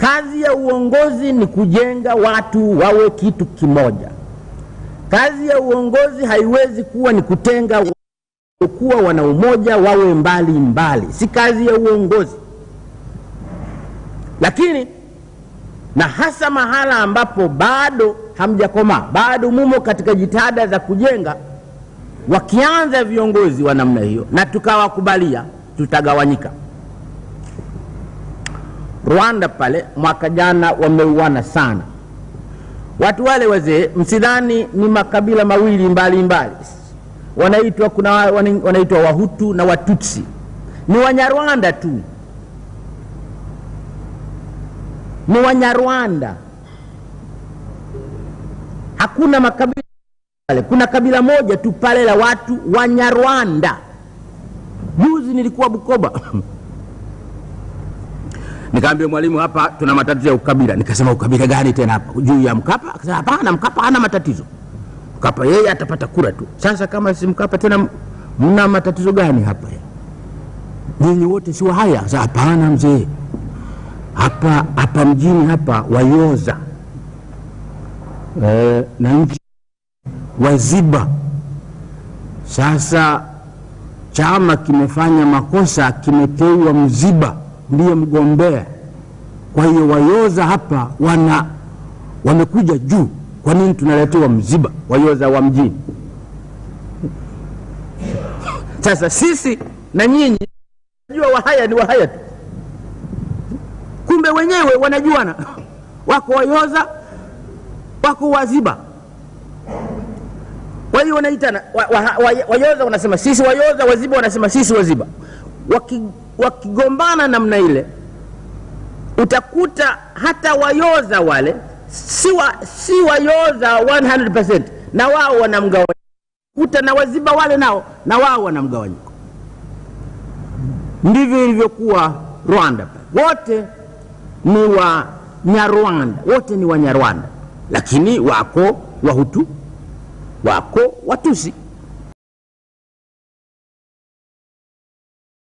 Kazi ya uongozi ni kujenga watu wawe kitu kimoja. Kazi ya uongozi haiwezi kuwa ni kutenga kuwa wana umoja wawe mbali mbali. Si kazi ya uongozi. Lakini na hasa mahala ambapo bado hamjakomaa, bado mumo katika jitihada za kujenga, wakianza viongozi wa namna hiyo na tukawakubalia, tutagawanyika. Rwanda pale mwaka jana wameuana sana. Watu wale wazee, msidhani ni makabila mawili mbali mbali. Wanaitwa, kuna wanaitwa Wahutu na Watutsi. Ni Wanyarwanda tu. Ni Wanyarwanda. Hakuna makabila pale. Kuna kabila moja tu pale la watu Wanyarwanda. Juzi nilikuwa Bukoba. Nikaambia mwalimu, hapa tuna matatizo ya ukabila. Nikasema ukabila gani tena hapa? Juu ya Mkapa? Akasema hapana, Mkapa hana matatizo. Mkapa yeye atapata kura tu. Sasa kama si Mkapa tena mna matatizo gani hapa? Nyinyi wote si Wahaya? Sasa hapana mzee. Hapa hapa mjini hapa Wayoza. Na nchi Waziba. Sasa chama kimefanya makosa, kimeteua Mziba ndiye mgombea. Kwa hiyo Wayoza hapa wamekuja juu. Kwa nini tunaletewa Mziba, Wayoza wa mjini? Sasa sisi na nyinyi najua Wahaya ni Wahaya tu. Kumbe wenyewe wanajuana. Wako Wayoza, wako Waziba. Kwa hiyo wanaitana Wayoza wanasema sisi Wayoza, Waziba wanasema sisi Waziba. Wakigombana namna ile, utakuta hata Wayoza wale si Wayoza 100%, na wao wanamgawanyiko. Kuta na Waziba wale nao na wao wanamgawanyiko. Ndivyo ilivyokuwa Rwanda. Wote ni Wanyarwanda, wote ni Wanyarwanda, lakini wako Wahutu, wako Watusi.